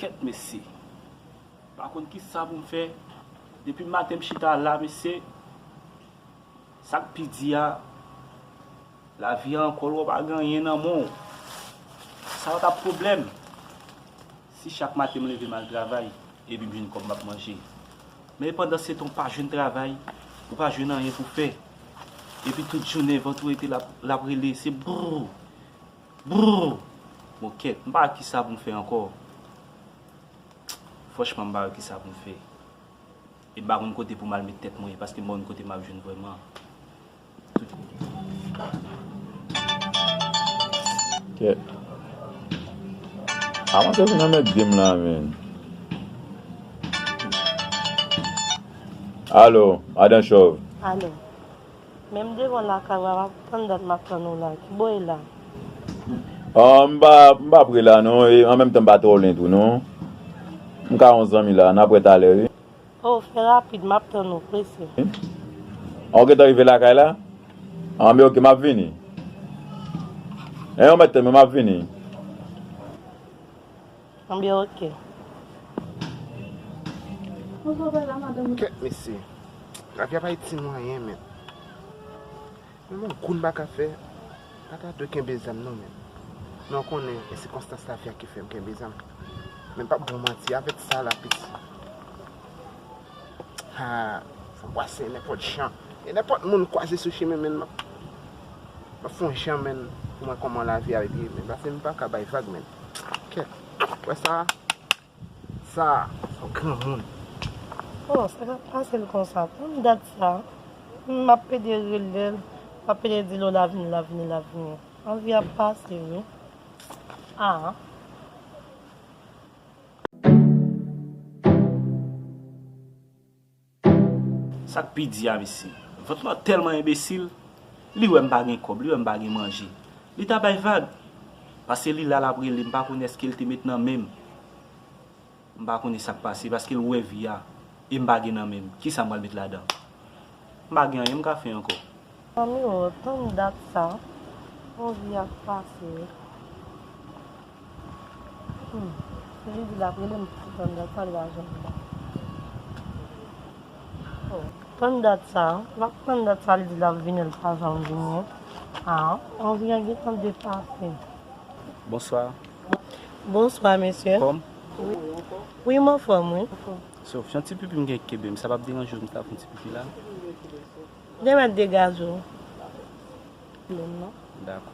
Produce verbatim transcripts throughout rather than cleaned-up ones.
Kèt, mesye. Pa konn ki sa pou m fè. Depi maten m chita la, mesye. Sa k pi di a, lavi a ankò, lè w pa gen anyen nan men w. Sa pa t ap pwoblèm. Si chak maten m leve m al travay, epi m jwenn kòb m ap manje. Men pandan se tan w pa jwenn travay, ou pa jwenn anyen pou fè. Epi tout jounen vant ou rete l ap, l ap rele, se brrr, brrr. Bon, kèt, m pa wè ki sa pou m fè ankò. Franchman, m pa wè ki sa pou m fè. E m pa konn kote pou m al met tèt mwen ye, paske m pa konn kote m ap jwenn vrèman. Kèt. Avan se vin anmède m la, men. Alo, madan Chòv. Alo. Menm devan lakay ou a, m ap tann dat m ap tann ou la. Kibò w ye la? Ah, m pa, m pa pre la non, e an menm tan m pa twò lwen tou non. M ka yon zanmi la, n ap wè talè wi. Oh, fè rapid, m ap tann ou, prese. Ah, ou gentan rive lakay la? Anben, oke, m ap vini. E yon mèt tann mwen, m ap vini. Anben, oke. Kèt, mesye. Lavi a pa itil mwen anyen, men. Men yon goud m pa ka fè, m pa ta dwe kenbe zam non, men. Men w konnen, e sikonstans lavi a ki fè m kenbe zam. Men m p ap ba w manti, avèk sa la, piti. Ha, fò m pase nenpòt jan. E nenpòt moun m kwaze sou chemen, men m ap, m ap fè yon jan, men, pou m wè kòman lavi a ye, men, paske m pa ka bay vag, men. Kèt, wè sa? Sa, se yon granmoun. Oh, sa pa pase l konsa. Tann dat sa. M ap pede rele l, m ap pede di l, oh, l ap vini, l ap vini, l ap vini. Anvi ap pase, wi. Ah. Sa k pi di a, mesye? Vant lan tèlman enbesil, li wè m pa gen kòb, li wè m pa gen manje. Li ta bay vag. Paske li la, l ap rele, m pa konnen èske l te met nan men m. M pa konnen sa k pase, paske l wè vi a, e m pa gen nan men m. Kisa m pral met ladan? M pa gen anyen m ka fè ankò. Zanmi, oh, tann dat sa. Anvi ap pase. Hmm. Si li di l ap rele m pou tann dat sa, li pa janm la. Oh. Tann dat sa. L ap tann dat sa, li di l ap vini, li pa janm vini. Ah, anvi an gentan depase. Bonswa. Bonswa, mesye. Fòm? Wi. Wi, m anfòm, wi. Sof, yon ti pipi m gen kenbe m, sa p ap deranje w m ta fè yon ti pipi la? Ou te mèt degaje w. Pwoblèm non. Dakò.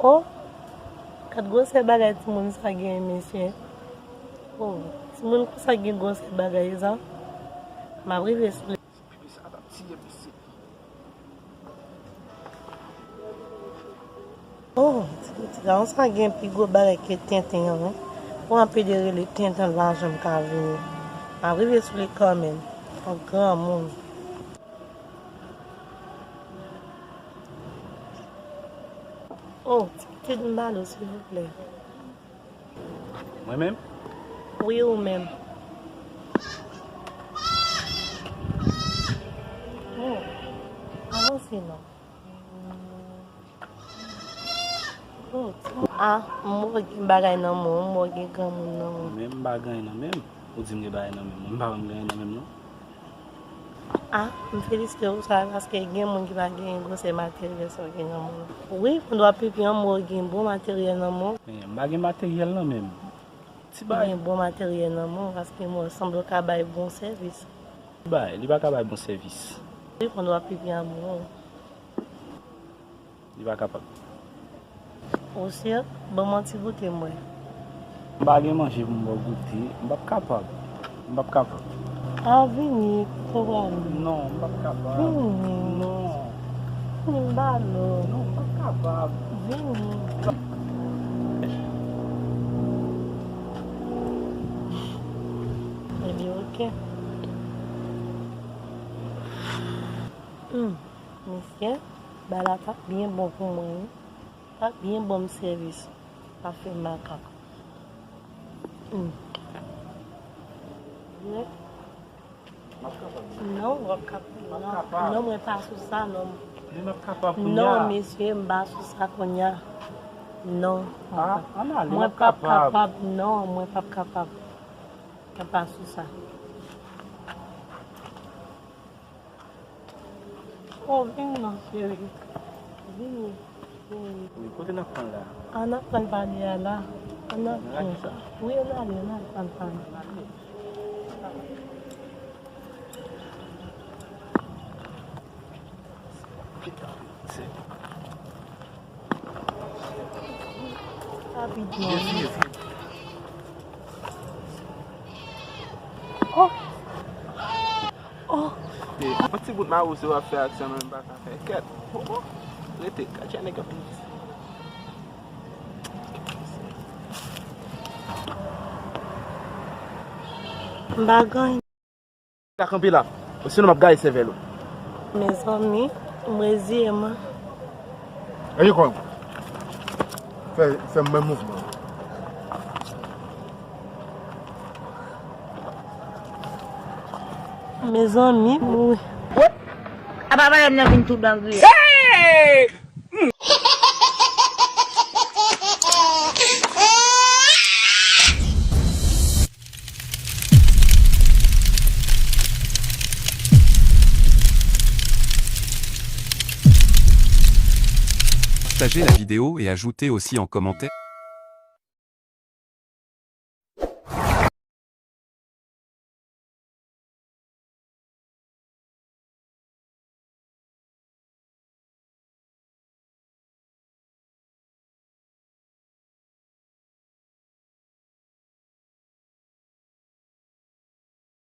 Oh, gad gwosè bagay timoun sa genyen, mesye. Oh, timoun konsa gen gwosè bagay sa. M ap rive sou li. Pipi sa t ap tiye m isit. Oh, ti pitit la, sa gen pi gwo bagay ke tenten an, wi. Ou anpe de rele tenten, l pa janm ka vini. M ap rive sou li kanmenm. Yon granmoun. Oh, ti pitit m ba l ou, silvouplè. Mwen menm? Wi, ou menm. Oh, avanse non. Oh, ti, ah, m wè w gen bagay nan men w, m wè w gen granmoun nan men w. Mwen menm m pa gen anyen nan men m. Ou di m gen bagay nan men m. Mwen m pa wè m gen anyen nan men m non. Ah, m felisite w sa, paske gen moun ki pa gen gwosè materyèl sa w gen nan men w. Wi, pandan w ap pipi an, m wè w gen bon materyèl nan men w. Men, m pa gen materyèl nan men m. Ti bagay. Ou gen bon materyèl nan men w, paske m wè sanble w ka bay bon sèvis. Ti bagay, li pa ka bay bon sèvis. Wi, pandan w ap pipi an, m wè w. Li pa kapab. Ou si? Ban m yon ti goute m wè. M pa gen manje pou m ba w goute. M p ap kapab. M p ap kapab. A, vini, kote w prale? Non, m p ap kapab. Vini. Non. Vini, m ba l ou. Non, m p ap kapab. Vini. Ebyen, oke. Hmm. Mesye, bagay la t ap byen bon pou mwen, wi. T ap byen ban m sèvis. T ap fè makak. Hmm. Nèt. Non, w ap kap-, non, non, mwen pa sou sa, non. Non, mesye, m pa sou sa kounye a. Non, mwen pa, mwen p ap kapab, non, mwen p ap kapab. Mwen pa sou sa. Oh, vin non, cheri. Vini, vini. Wi, kote n ap pran la? An n ap pran pale a la. An n ap pran. Wi, an n ale, an n ale pran pale. Rapidman. Oh! Oh! Yon ti bout mawous w ap fè ak sa menm pa ka fè. Kèt. Bon, bon. Rete. Katya nèg ap vin. M pa gen. Ka kanpe la. Sinon m ap gaye sèvèl ou. Mezanmi, m reziye m. Eye kò w. Fè, fè menm mouvman. Mezanmi, m mouri. Apa madanm nan vin tou blan griye? Partagez la vidéo et ajoutez aussi en commentaire.